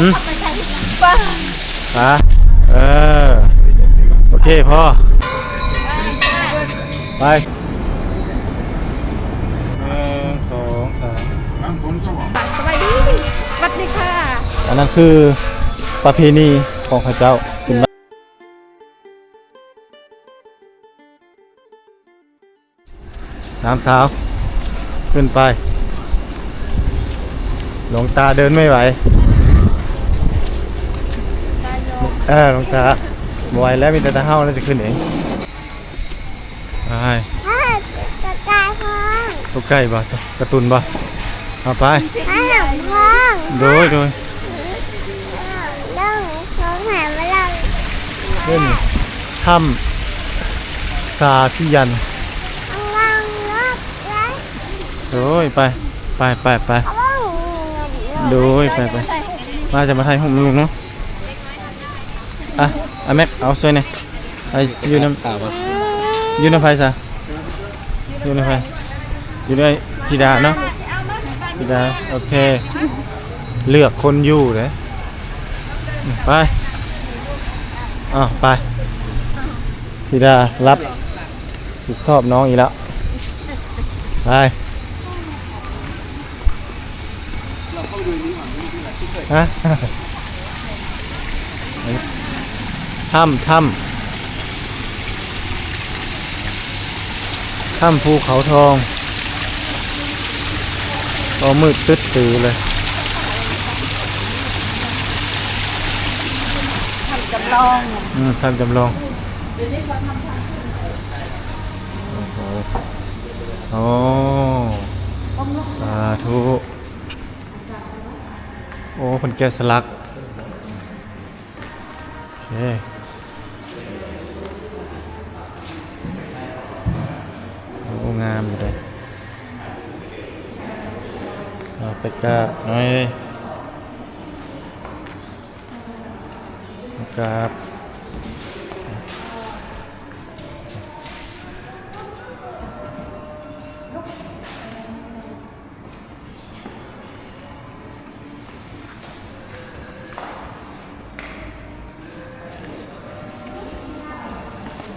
ຫຶ? ປາ ເອີ ໂອເຄ ພໍ ໄປ ໜຶ່ງ ສອງ ສາມ ສະບາຍດີ ຫວັດດີຄ່ະ ອັນນັ້ນຄືປະເພນີຂອງເຂົາເຈົ້າ ເປັນ ສາມສາວ ຂຶ້ນໄປ ຫຼວງຕາເດີນໄມ່ໄຫວ ເອີ ຫຼວງຕາບໍ່ໄຫວແລ້ວ ມີແຕ່ຕາເຮົານັ້ນຈະຂຶ້ນເອງ ໄປ ຕາໄກ່ພ້ອມ ຕົວໄກ່ບໍ່? ກາຕູນບໍ່? ເອົາໄປ ໂດຍ ໂດຍ ເບິ່ງ ເຂົາຫາມາລອງ ເປັນຖ້ຳສາພິຢັນ ລອງລົດເລີຍ ໂດຍ ໄປ ໄປ ໄປ ໄປ ໂດຍ ໄປ ໄປ ມາ ຈະມາຖ່າຍຮູບນຳລຸງເນາະ ອ່ະ ອ່ະ ແມັກ ເອົາຊ່ວຍແດ່ ໄປ ຢູ່ນຳ ຢູ່ນຳໃຜຊະ? ຢູ່ນຳໃຜ? ຢູ່ນຳທິດາເນາະ ທິດາ ໂອເຄ ເລືອກຄົນຢູ່ເດ້ ໄປ ອ້າວ ໄປ ທິດາ ຮັບຜິດຊອບນ້ອງອີກແລ້ວ ໄປ. ຮະ ຖ້ຳ ຖ້ຳ ຖ້ຳພູເຂົາທອງ ກໍມືດຕຶດຕື້ເລີຍ ຖ້ຳຈຳລອງ ອືມ ຖ້ຳຈຳລອງ ໂອ້ໂຫ ໂອ້ ສາທຸ. ໂອ້ ເພິ່ນແກະສະຫຼັກ ໂອເຄ ໂອ້ ງາມຢູ່ເດ້ ເອົາໄປກາບໜ້ອຍ ກາບ. ໂ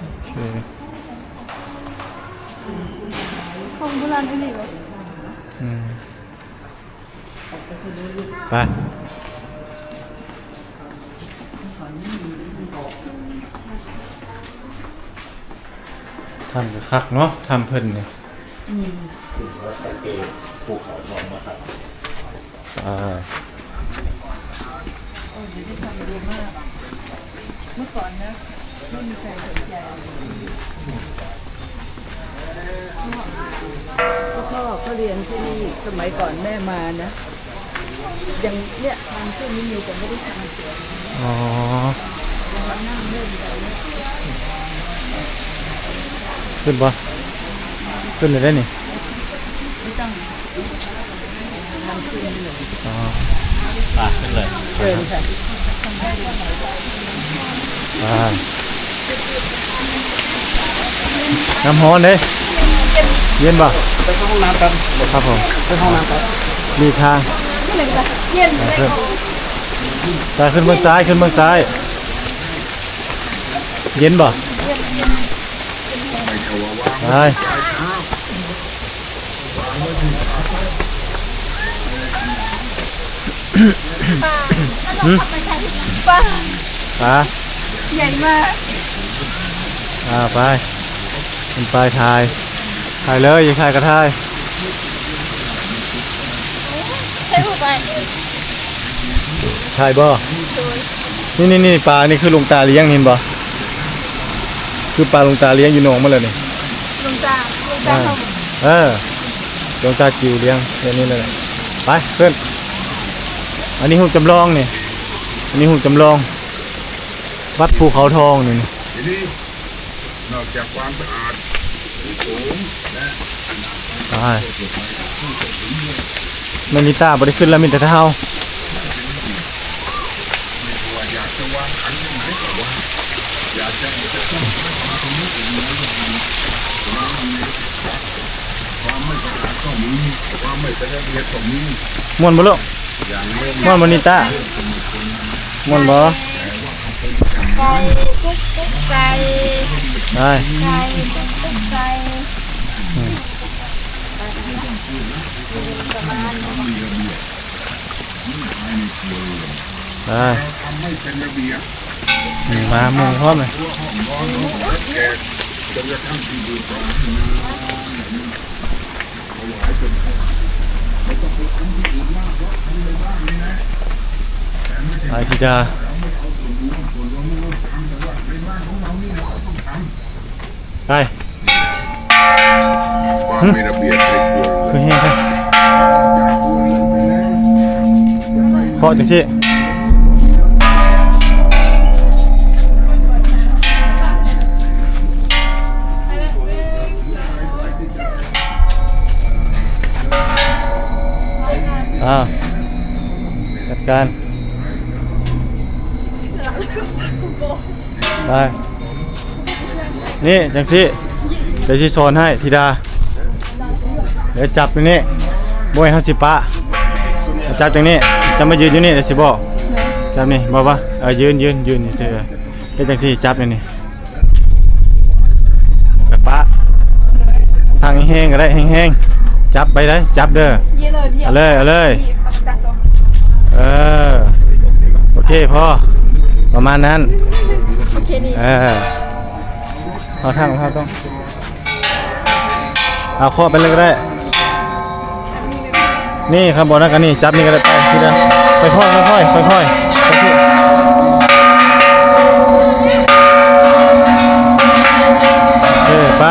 ອເຄ ຂອງໂບລານອີ່ຫຼີບໍ? ອືມ ໄປ. ຖ້ຳກໍຄັກເນາະ ຖ້ຳເພິ່ນນີ້ ອືມ ຖືວ່າສັງເກດພູເຂົາທອງມາຄັກ ອ່າ ໂອ້ ດຽວນີ້ທຳເຍອະມາກ ເມື່ອກ່ອນນະ ໄມ່ມີໃຄສົນໃຈ ພໍ່ເຂົາຮຽນທີ່ນີ້ ສະໄໝກ່ອນແມ່ມານະ ຍັງ ເນຍ ທາງຂຶ້ນນີ້ມີ ແຕ່ໄມ່ໄດ້ທາງຂຶ້ນ ອໍ ຂຶ້ນບໍ່? ຂຶ້ນໄດ້ນີ້ ບໍ່ຕ້ອງ ອໍ ໄປ ຂຶ້ນເລີຍ ເຊີນຄ່ະ ອ່າ ນ້ຳຮ້ອນເດ້ ເຢັນບໍ່? ໄປເຂົ້າຫ້ອງນ້ຳກັນ ຄັບຜົມ ໄປເຂົ້າຫ້ອງນ້ຳກັນ ມີທາງ ເຢັນ ໄປ ຂຶ້ນ ໄປ ຂຶ້ນເບື້ອງຊ້າຍ ຂຶ້ນເບື້ອງຊ້າຍ ເຢັນບໍ່? ໄປ ປາ ປາ ປາ ໃຫຍ່ມາກ ອ່າ ໄປ ຂຶ້ນໄປ ຖ່າຍ ຖ່າຍເລີຍ ຢາກຖ່າຍກໍຖ່າຍ ຖ່າຍບໍ່? ໂດຍ ນີ້ໆໆ ປານີ້ຄືຫຼວງຕາລ້ຽງ ເຫັນບໍ່? ຄືປາຫຼວງຕາລ້ຽງຢູ່ໜອງມັນແຫຼະນີ້ ຫຼວງຕາ ຫຼວງຕາ ອ່າ ເຮົາ ເອີ ຫຼວງຕາຈິ້ວລ້ຽງ ແບບນີ້ແຫຼະ ໄປ ຂຶ້ນ ອັນນີ້ຮູບຈຳລອງນີ້ ອັນນີ້ຮູບຈຳລອງ ວັດພູເຂົາທອງນີ້ ນອກຈາກຄວາມສະອາດ ໄປ ແມ່ນລິຕ້າບໍ່ໄດ້ຂຶ້ນແລ້ວ ມີແຕ່ເຮົາ ມ່ວນບໍ່ລູກ? ມ່ວນບໍ່ນິຕ້າ? ມ່ວນບໍ່? ໄກ່ກຸກກຸກໄກ່ ໄດ້ ໄກ່ກຸກກຸກໄກ່ ອືມ ໄດ້ ນີ້ມາໝູ່ພ້ອມເລີຍ. ໄປທິດາ ໄປ ຄວາມມີລະບຽບໃນຄົວເຮືອນ ຄືແຮງແທ້ ເຄາະຈັ່ງຊີ້. ອ້າວ ຈັດການ ໄປ ນີ້ຈັ່ງຊີ້ ດຽວຊິສອນໃຫ້ທິດາ ດຽວຈັບຢູ່ນີ້ ບໍ່ໃຫ້ເຮົາຊິປະ ຈັບຈັ່ງນີ້ ຈະມາຢືນຢູ່ນີ້ ດຽວຊິບອກ ຈັບນີ້ ບອກວ່າ ເອີ ຢືນ ຢືນ ຢືນຊື່ ເຮັດຈັ່ງຊີ້ ຈັບຢູ່ນີ້ ແລ້ວປະ ທາງແຮງໆກໍໄດ້ ແຮງໆ ຈັບໄປໄດ້ ຈັບເດີ ເອົາເລີຍ ເອົາເລີຍ ເອີ ໂອເຄ ພໍ ປະມານນັ້ນ ໂອເຄ ນີ້ ເອີ ເອົາທາງ ເອົາທາງ ເອົາເຄາະໄປເລີຍກໍໄດ້ ນີ້ ຄັນບໍ່ນັ້ນກໍນີ້ ຈັບນີ້ກໍໄດ້ ໄປ ທີລະ ຄ່ອຍໆ ຄ່ອຍໆ ຄ່ອຍໆ ເອີ ໄປ.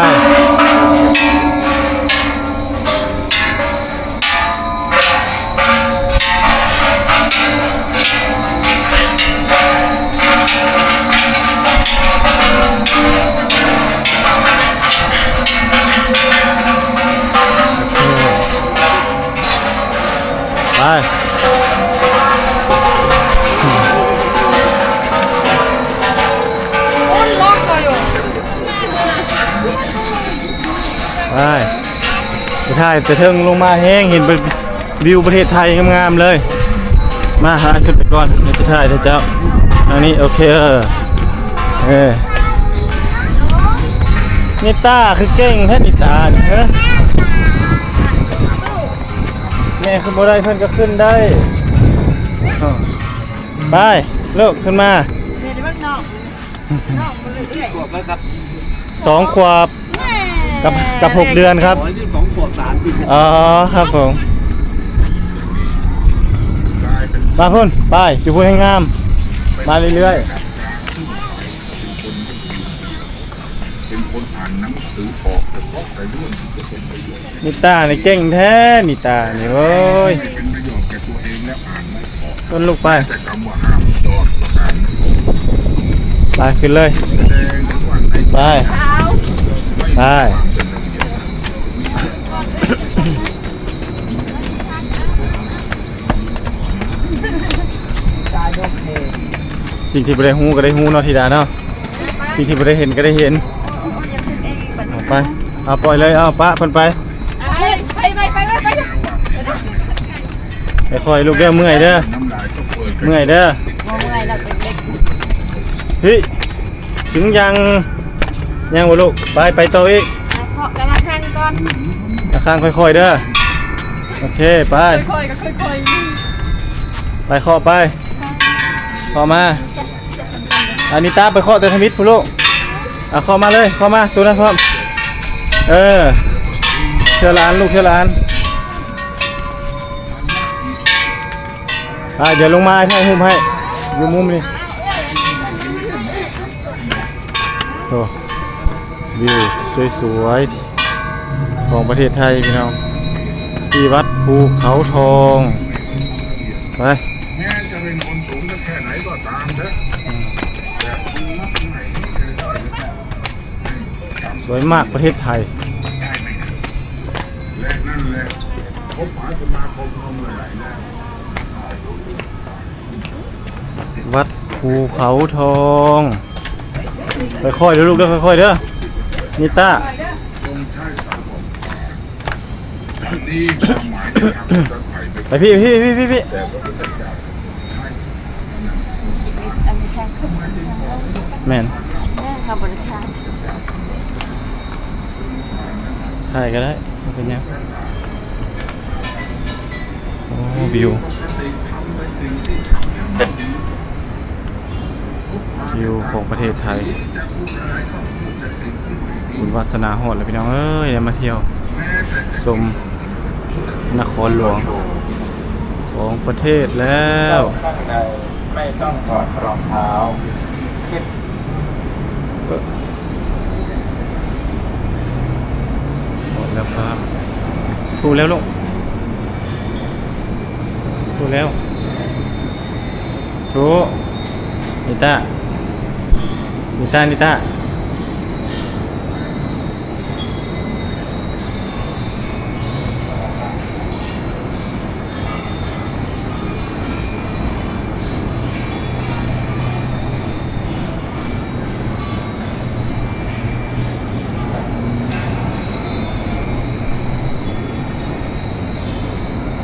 ໄປ ໄປ ໄປຖ່າຍແຕ່ເທິງລົງມາແຮງ ເຫັນເປັນວິວປະເທດໄທງາມໆເລີຍ. ມາຫາຂຶ້ນໄປກ່ອນ ດຽວຊິຖ່າຍໃຫ້ເຈົ້າ. ທາງນີ້ ໂອເຄ ເອີ ເອີ ນິຕາ ຄືເກັ່ງແທ້ນິຕານີ້ ເອີ ແມ່ຂຶ້ນບໍ່ໄດ້ ເພິ່ນກໍຂຶ້ນໄດ້. ໄປ ລູກ ຂຶ້ນມາ. ສອງຂວບ ກັບ ກັບຫົກເດືອນຄັບ. ອໍ ສອງຂວບສາມເດືອນ. ອໍ ຄັບຜົມ. ມາພຸ້ນ ໄປ ຢູ່ພຸ້ນໃຫ້ງາມ ມາເລື້ອຍໆ. ເປັນຄົນອ່ານໜັງສືອອກສະເພາະແຕ່ເລື່ອງທີ່ຈະເປັນປະໂຫຍດ. ນິຕານີ້ເກັ່ງແທ້ ນິຕານີ້ ໂອ້ຍ ເປັນປະໂຫຍດແກ່ຕົວເອງແລະອ່ານໄດ້ອອກ. ເອີ້ນລູກໄປ ແຕ່ຄຳວ່າຫ້າມຈອດປະການນັ້ນ ໄປ ຂຶ້ນເລີຍ ໄປ ໄປ. ສິ່ງທີ່ບໍ່ໄດ້ຮູ້ກໍໄດ້ຮູ້ເນາະ ທິດາເນາະ. ສິ່ງທີ່ບໍ່ໄດ້ເຫັນກໍໄດ້ເຫັນ. ເອົາໄປ ເອົາ ປ່ອຍເລີຍ ເອົາ ປະເພິ່ນໄປ. ໄປ ໄປ ໄປ ໄປ ໄປ ໄປ. ຄ່ອຍໆ ລູກເດີ ເມື່ອຍເດີ ເມື່ອຍເດີ. ບໍ່ເມື່ອຍດອກ ເດັກໆ. ເຮີ້ຍ ເຖິງຍັງ ຍັງບໍ່ລູກ? ໄປ ໄປຕໍ່ອີກ. ເຄາະກະລະຄັງກ່ອນ ກະລະຄັງ ຄ່ອຍໆເດີ. ໂອເຄ ໄປ ຄ່ອຍໆ ກໍຄ່ອຍໆ. ໄປ ເຄາະໄປ ເຄາະມາ. ອາ ນິຕາ ໄປເຄາະແຕ່ທຳອິດພຸ້ນລູກ. ອາ ເຄາະມາເລີຍ ເຄາະມາ ໂຕນັ້ນພ້ອມ. ເອີ ເທື່ອລະອັນລູກ ເທື່ອລະອັນ. ອາ ດຽວລົງມາຖ່າຍຮູບໃຫ້ ຢູ່ມຸມນີ້. ໂອ້ ວິວສວຍໆ ຂອງປະເທດໄທພີ່ນ້ອງ ທີ່ວັດພູເຂົາທອງ. ໄປ ແม้จะเป็นคนสูงสักแค่ไหนก็ตามเถอะ อืม แต่คุณมักง่ายที่จะได้ สวยมากประเทศไทย ได้ไหมนะ และนั่นแหละ คบหาสมาคมมาเมื่อไหร่นะ วัดภูเขาทอง ค่อยๆเด้อลูกเด้อ ค่อยๆเด้อ นิต้า ไปพี่ พี่ พี่ พี่ พี่ แต่พระพุทธเจ้าให้ ແມ່ນ ແມ່ນ ເຮົາບໍ່ໄດ້ຖ່າຍ ຖ່າຍກໍໄດ້ ບໍ່ເປັນຫຍັງ. ໂອ້ ວິວ ວິວຂອງປະເທດໄທ. ບຸນວາດສະໜາຮອດແລ້ວພີ່ນ້ອງເອີຍ ໄດ້ມາທ່ຽວຊົມນະຄອນຫຼວງຂອງປະເທດແລ້ວ. ເຂົ້າຂ້າງໃນໄມ່ຕ້ອງຖອດລອງເທົ້າ. ຮອດແລ້ວຄັບ. ຖືກແລ້ວລູກ ຖືກແລ້ວ. ໂທ ນິຕາ ນິຕາ ນິຕາ.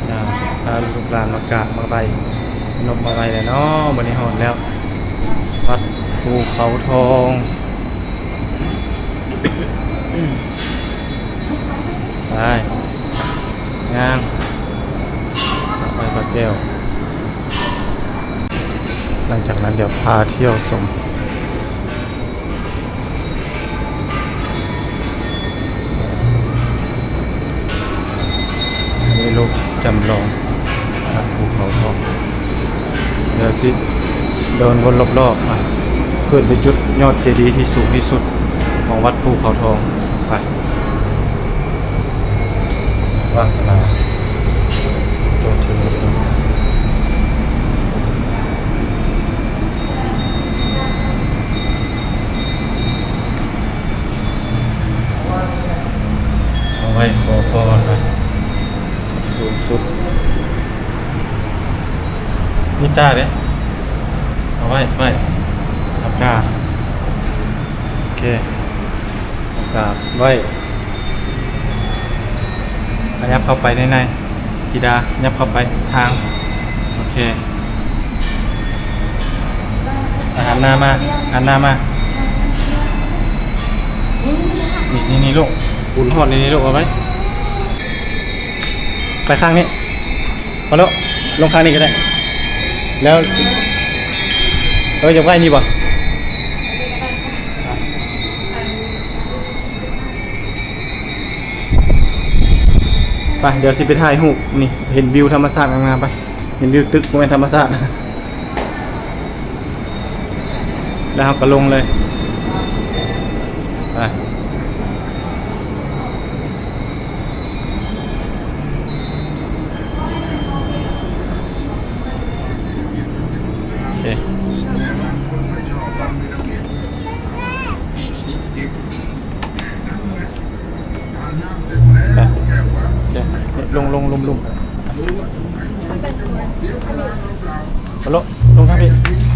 ອ່າ ພາລູກຫຼານມາກາບມາໄຫວ້ ນົບມາໄຫວ້ແລ້ວເນາະ. ມື້ນີ້ຮອດແລ້ວ ວັດພູເຂົາທອງ. ໄປ ຍ່າງ ໄປພະແກ້ວ. ຫຼັງຈາກນັ້ນດຽວພາທ່ຽວຊົມ. ອັນນີ້ຮູບຈຳລອງວັດພູເຂົາທອງ. ດຽວຊິເດີນວົນລອບໆ ອະ ຂຶ້ນໄປຈຸດຍອດເຈດີທີ່ສູງທີ່ສຸດຂອງວັດພູເຂົາທອງ. ໄປ ວາດສະໜາໂຕເທີ. ເອົາໄວ້ຂໍພອນນະ ສູງສຸດ. ມີຕາເດ້ ເອົາໄວ້ ໄວ້ ເອົາກາບ ໂອເຄ ເອົາກາບໄວ້. ຂະຫຍັບເຂົ້າໄປໃນ ໃນ ທິດາ ຂະຫຍັບເຂົ້າໄປທາງ ໂອເຄ. ອາ ຫັນໜ້າມາ ຫັນໜ້າມາ ນີ້ ນີ້ ນີ້ລູກ ບຸນຮອດນີ້ ນີ້ລູກ ເອົາໄວ້ ໄປຂ້າງນີ້ ພໍແລ້ວ ລົງຂ້າງນີ້ກໍໄດ້ ແລ້ວ ເອີ ຢາກໄຫວ້ນີ້ບໍ່? ໄປ ດຽວຊິໄປຖ່າຍຮູບ ນີ້ ເຫັນວິວທຳມະຊາດງາມໆ ໄປ ເຫັນວິວຕຶກ ບໍ່ແມ່ນທຳມະຊາດ ແລ້ວເຮົາກໍລົງເລີຍ ໄປ. ໂອເຄ ໄປ ໂອເຄ ລົງ ລົງ ລົງ ລົງ ລົງທາງພີ້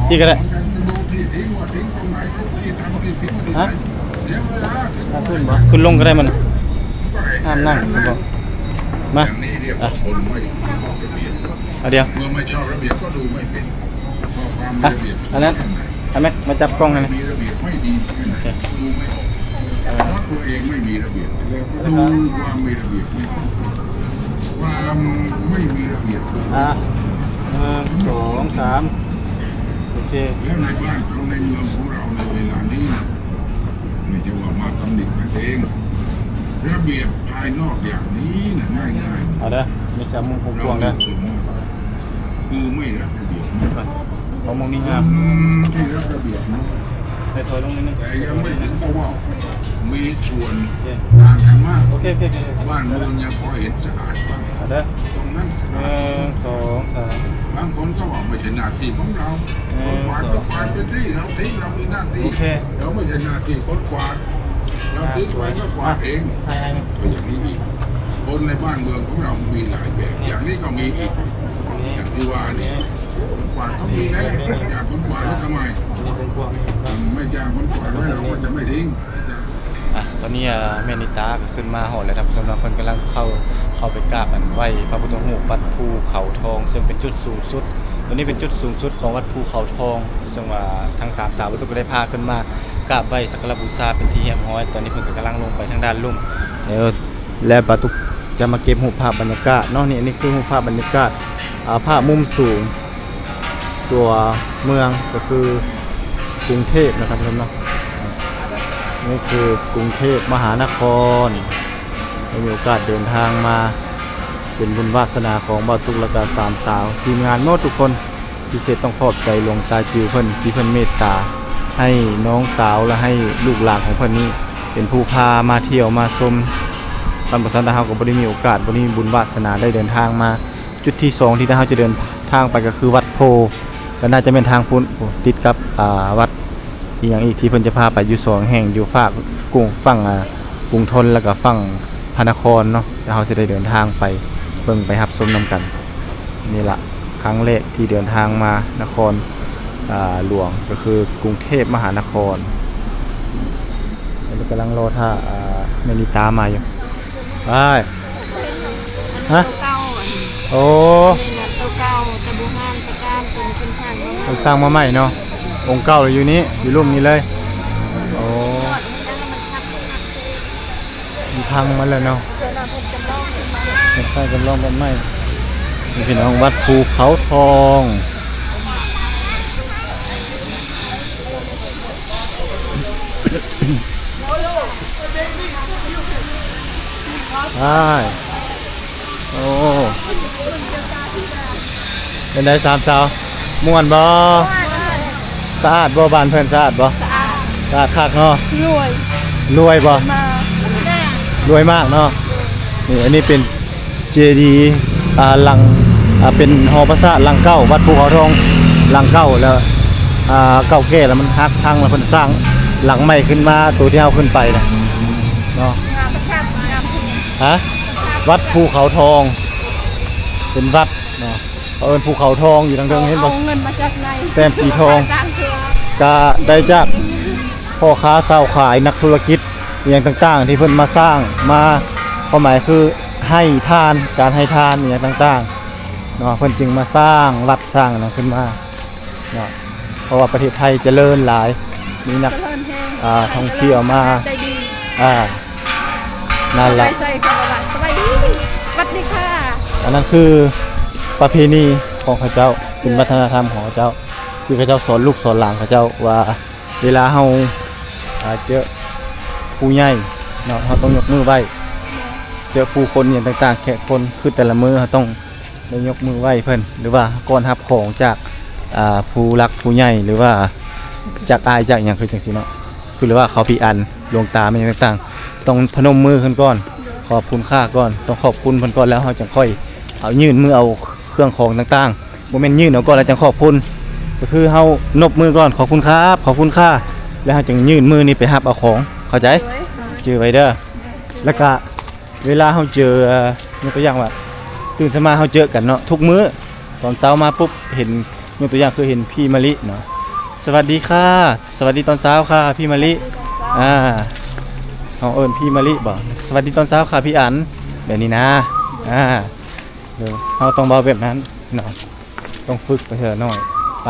ພີ້ກໍໄດ້ ຮະ? ຂຶ້ນບໍ່? ຂຶ້ນລົງກໍໄດ້ມັນ ຫ້າມນັ່ງ ມາ ອ່ະ ເອົາດຽວ ອ່ະ ອັນນັ້ນ ເອົາແມັກມາຈັບກ້ອງໃຫ້ແນ່ ໂອເຄ ເອີ ອ່ະ ໜຶ່ງ ສອງ ສາມ ໂອເຄ ແລ້ວໃນບ້ານເຮົາໃນເມືອງຂອງເຮົາໃນເວລານີ້ນະ ແມ່ນຈະວ່າມາຕຳໜິກັນເອງ ລະບຽບພາຍນອກຢ່າງນີ້ນະ ງ່າຍໆ ເອົາເດີ ມີສາມມຸມຫົກພວງເດີ ຄືໄມ່ລັດລະບຽບ ຂອງມຶງນີ້ງາມ ທີ່ລັດລະບຽບ ໄດ້ຖອຍລົງນິດໜຶ່ງ ແຕ່ຍັງໄມ່ເຫັນກໍເວົ້າ ມີສ່ວນ ໂອເຄ ຕ່າງກັນມາກ ໂອເຄ ໂອເຄ ໂອເຄ ບ້ານເມືອງຍັງພໍເຫັນສະອາດບ້າງ ເອົາເດີ ຕອງນັ້ນສະອາດ ໜຶ່ງ ສອງ ສາມ ບາງຄົນກໍວ່າໄມ່ໃຊ່ໜ້າທີ່ຂອງເຮົາ ໜຶ່ງ ສອງ ສາມ ຄົນກວາດກໍກວາດໄປທີ່ ເຮົາທີ່ ເຮົາມີໜ້າທີ່ ໂອເຄ ເຮົາໄມ່ໃຊ່ໜ້າທີ່ຄົນກວາດ ເຮົາຕິດໄວ້ກໍກວາດເອງ ອ່ະ ໃຫ້ ໃຫ້ ກໍຢ່າງນີ້ອີກ ຄົນໃນບ້ານເມືອງຂອງເຮົາມີຫຼາຍແບບ ຢ່າງນີ້ກໍມີອີກ ຢ່າງທີ່ວ່ານີ້ ຄົນກວາດກໍມີແຫຼະ ຢ່າຄົນກວາດແລ້ວທຳໄມ ໄມ່ຈ້າງຄົນກວາດແລ້ວເຮົາກໍຈະໄມ່ຖິ້ມ ອ່ະ ຕອນນີ້ ອ່າ ແມ່ນິຕາກໍຂຶ້ນມາຮອດແລ້ວທ່ານຜູ້ຊົມເນາະ ເພິ່ນກຳລັງເຂົ້າ ເຂົ້າໄປກາບອັນໄຫວ້ພະພຸດທະຮູບວັດພູເຂົາທອງ ເຊິ່ງເປັນຈຸດສູງສຸດ ຕົວນີ້ເປັນຈຸດສູງສຸດຂອງວັດພູເຂົາທອງ ເຊິ່ງວ່າທັງສາມສາວບ່າວຕຸກກໍໄດ້ພາຂຶ້ນມາກາບໄຫວ້ສັກກາລະບູຊາເປັນທີ່ຮຽບຮ້ອຍ. ຕອນນີ້ເພິ່ນກໍກຳລັງລົງໄປທາງດ້ານລຸ່ມ ເອີ ແລະ ບ່າວຕຸກຈະມາເກັບຮູບພາບບັນຍາກາດເນາະ. ນີ້ ອັນນີ້ຄືຮູບພາບບັນຍາກາດ ອ່າ ພາບມຸມສູງ ຕົວເມືອງກໍຄືກຸງເທບນະທ່ານຜູ້ຊົມເນາະ. ນີ້ຄືກຸງເທບມະຫານະຄອນ ໄດ້ມີໂອກາດເດີນທາງມາ ເປັນບຸນວາສະໜາຂອງບ່າວຕຸກ ແລ້ວກະສາມສາວ ທີມງານໝົດທຸກຄົນ. ພິເສດຕ້ອງຂອບໃຈຫຼວງຕາຈິວເພິ່ນ ທີ່ເພິ່ນເມດຕາໃຫ້ນ້ອງສາວ ແລະ ໃຫ້ລູກຫຼານຂອງເພິ່ນນີ້ ເປັນຜູ້ພາມາທ່ຽວມາຊົມ. ຄັນບໍ່ຊັ້ນ ເຮົາກໍບໍ່ໄດ້ມີໂອກາດ ບໍ່ໄດ້ມີບຸນວາສະໜາໄດ້ເດີນທາງມາ. ຈຸດທີສອງທີ່ເຮົາຈະເດີນທາງໄປກໍຄືວັດໂພ ກໍໜ້າຈະແມ່ນທາງພຸ້ນ ຕິດກັບ ອ່າ ວັດອີ່ຫຍັງອີກທີ່ເພິ່ນຈະພາໄປ ຢູ່ສອງແຫ່ງ ຢູ່ຟາກກຸງ ຝັ່ງ ອ່າ ກຸງທົນ ແລ້ວກໍຝັ່ງພະນະຄອນເນາະ. ແລ້ວເຮົາຊິໄດ້ເດີນທາງໄປເບິ່ງໄປຮັບຊົມນຳກັນ. ນີ້ລະ ຄັ້ງແລກທີ່ເດີນທາງມານະຄອນ ອ່າ ຫຼວງ ກໍຄືກຸງເທບມະຫານະຄອນ. ແລ້ວກຳລັງລໍຖ້າ ອ່າ ແມ່ນິຕາມາຢູ່. ໄປ ຮະ? ໂອ້ ໂຕເກົ່າ ອັນນີ້ນະ ໂຕເກົ່າ ແຕ່ບູຮານແຕ່ການ ເພິ່ນ ເພິ່ນສ້າງມາໃໝ່ ເພິ່ນສ້າງມາໃໝ່ເນາະ. ອົງເກົ່າຢູ່ນີ້ ຢູ່ລຸ່ມນີ້ເລີຍ. ໂອ້ ມັນພັງມາແລ້ວເນາະ ເປັນປ້າຍຈຳລອງແບບໃໝ່. ນີ້ພີ່ນ້ອງ ວັດພູເຂົາທອງ. ອ້າຍ ໂອ້ ເປັນໃດສາມສາວ ມ່ວນບໍ່? ສະອາດບໍ່? ບ້ານເພິ່ນສະອາດບໍ່? ສະອາດ ສະອາດຄັກເນາະ. ລວຍ ລວຍບໍ່? ມາກ ລວຍມາກເນາະ. ນີ້ ອັນນີ້ເປັນ ເຈດີ ອ່າ ຫຼັງ ອ່າ ເປັນຫໍປາສາດຫຼັງເກົ່າ ວັດພູເຂົາທອງຫຼັງເກົ່າ ແລ້ວ ອ່າ ເກົ່າແກ່ແລ້ວມັນຫັກພັງ ແລ້ວເພິ່ນສ້າງຫຼັງໃໝ່ຂຶ້ນມາ ໂຕທີ່ເຮົາຂຶ້ນໄປນະເນາະ. ງາມປະຊາ ງາມເພິ່ນ ຮະ? ວັດພູເຂົາທອງ ເປັນວັດເນາະ ເຂົາເອີ້ນພູເຂົາທອງ ຢູ່ທາງເທິງ ເຫັນບໍ່? ເອົາເງິນມາຈາກໃນ ແຕ້ມສີທອງ ສ້າງເທື່ອ ກະໄດ້ຈາກພໍ່ຄ້າຊາວຂາຍ ນັກທຸລະກິດ ອີ່ຫຍັງຕ່າງໆ ທີ່ເພິ່ນມາສ້າງ ມາ ຄວາມໝາຍຄື ໃຫ້ທານ ການໃຫ້ທານອີ່ຫຍັງຕ່າງໆເນາະ ເພິ່ນຈຶ່ງມາສ້າງວັດສ້າງຫຍັງຂຶ້ນມາເນາະ. ເພາະວ່າປະເທດໄທຈະເລີນຫຼາຍ ມີນັກ ຈະເລີນແຮງ ອ່າ ທ່ອງທ່ຽວມາ ໃຈດີ ອ່າ ນັ້ນລະ ສະບາຍດີ ສະບາຍດີ ຫວັດດີຄ່ະ. ອັນນັ້ນຄືປະເພນີຂອງເຂົາເຈົ້າ ເປັນວັດທະນະທຳຂອງເຂົາເຈົ້າ ທີ່ເຂົາເຈົ້າສອນລູກສອນຫຼານເຂົາເຈົ້າວ່າ ເວລາເຮົາ ອ່າ ເຈີຜູ້ໃຫຍ່ເນາະ ເຮົາຕ້ອງຍົກມືໄຫວ້ ເຈີຜູ້ຄົນຫຍັງຕ່າງໆ ແຂກຄົນ ຄືແຕ່ລະມື້ເຮົາຕ້ອງໄດ້ຍົກມືໄຫວ້ເພິ່ນ ຫຼືວ່າຕ້ອນຮັບຂອງຈາກ ອ່າ ຜູ້ຫຼັກຜູ້ໃຫຍ່ ຫຼືວ່າຈາກອ້າຍຈາກຫຍັງ ຄືຈັ່ງຊີ້ເນາະ ຄື ຫຼືວ່າເຂົາພິອັນ ຫຼວງຕາແມ່ນຫຍັງຕ່າງໆ ຕ້ອງພະນົມມືຂຶ້ນກ່ອນ ຂອບຄຸນຄ່າກ່ອນ ຕ້ອງຂອບຄຸນເພິ່ນກ່ອນ ແລ້ວເຮົາຈັ່ງຄ່ອຍເອົາ ຍື່ນມືເອົາເຄື່ອງຂອງຕ່າງໆ ບໍ່ແມ່ນຍື່ນເອົາກ່ອນແລ້ວຈັ່ງຂອບຄຸນ ກໍຄືເຮົານົບມືກ່ອນ ຂອບຄຸນຄັບ ຂອບຄຸນຄ່າ ແລ້ວເຮົາຈຶ່ງຍື່ນມືນີ້ໄປຮັບເອົາຂອງ ເຂົ້າໃຈ? ໂດຍ ຈື່ໄວ້ເດີ. ແລ້ວກະເວລາເຮົາເຈີ ຍົກຕົວຢ່າງວ່າ ຕື່ນເຊົ້າມາເຮົາເຈີກັນເນາະ ທຸກມື້ ຕອນເຊົ້າມາປຸບ ເຫັນ ຍົກຕົວຢ່າງຄືເຫັນພີ່ມະລິເນາະ ສະຫວັດດີຄ່ະ ສະຫວັດດີຕອນເຊົ້າຄ່ະພີ່ມະລິ ອ່າ ເຮົາເອີ້ນພີ່ມະລິບໍ ສະຫວັດດີຕອນເຊົ້າຄ່ະພີ່ອັນ ແບບນີ້ນະ ອ່າ ເຮົາຕ້ອງເວົ້າແບບນັ້ນເນາະ ຕ້ອງຝຶກໄປເທື່ອໜ້ອຍ. ໄປ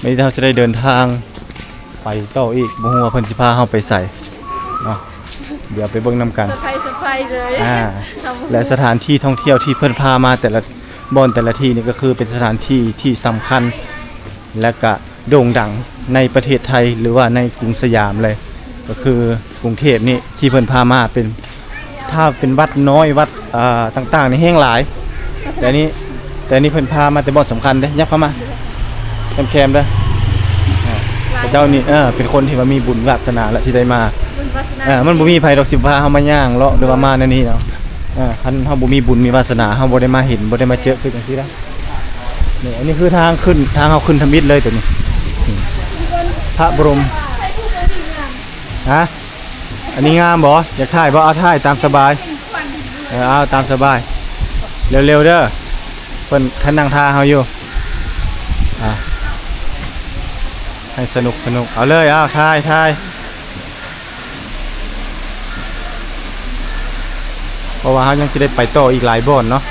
ມື້ນີ້ເຮົາຊິໄດ້ເດີນທາງໄປຕໍ່ອີກ ບໍ່ຮູ້ວ່າເພິ່ນຊິພາເຮົາໄປໃສເນາະ ດຽວໄປເບິ່ງນຳກັນ ເຊີໄພຣສ໌ ເຊີໄພຣສ໌ເລີຍ ອ່າ ເຮົາບໍ່ຮູ້ ແລະ ສະຖານທີ່ທ່ອງທ່ຽວທີ່ເພິ່ນພາມາແຕ່ລະບ່ອນແຕ່ລະທີ່ນີ້ ກໍຄືເປັນສະຖານທີ່ທີ່ສຳຄັນ ແລະ ກະໂດ່ງດັງໃນປະເທດໄທ ຫຼືວ່າໃນກຸງສະຫຍາມເລີຍ ກໍຄືກຸງເທບນີ້ ທີ່ເພິ່ນພາມາເປັນ ຖ້າເປັນວັດນ້ອຍ ວັດ ອ່າ ຕ່າງໆ ນີ້ແຮງຫຼາຍ ແຕ່ນີ້ ແຕ່ນີ້ເພິ່ນພາມາແຕ່ບ່ອນສຳຄັນເດ້ ຫຍັບເຂົ້າມາ ແຄມໆ ເດີ ເຂົາເຈົ້ານີ້ ເອີ ເປັນຄົນທີ່ວ່າມີບຸນວາດສະໜາ ແລະ ທີ່ໄດ້ມາ ບຸນວາດສະໜາ ເອີ ມັນບໍ່ມີໃຜດອກຊິພາເຮົາມາຍ່າງເລາະ ຫຼືວ່າມາແນວນີ້ເນາະ ເອີ ຄັນເຮົາບໍ່ມີບຸນມີວາດສະໜາ ເຮົາບໍ່ໄດ້ມາເຫັນ ບໍ່ໄດ້ມາເຈີຄືຈັ່ງຊີ້ລະ. ນີ້ ອັນນີ້ຄືທາງຂຶ້ນ ທາງເຮົາຂຶ້ນທຳອິດເລີຍໂຕນີ້ ນີ້ ພະບໍລົມ ຮະ? ອັນນີ້ງາມບໍ່? ຢາກຖ່າຍບໍ່? ເອົາ ຖ່າຍຕາມສະບາຍ ເອີ ເອົາຕາມສະບາຍ ເລັວໆ ເດີ ເພິ່ນຄັນນັ່ງຖ້າເຮົາຢູ່ ອ່າ ໃຫ້ສະໜຸກໆ ເອົາເລີຍ ເອົາ ຖ່າຍ ຖ່າຍ ເພາະວ່າເຮົາຍັງຊິໄດ້ໄປຕໍ່ອີກຫຼາຍບ່ອນເນາະ.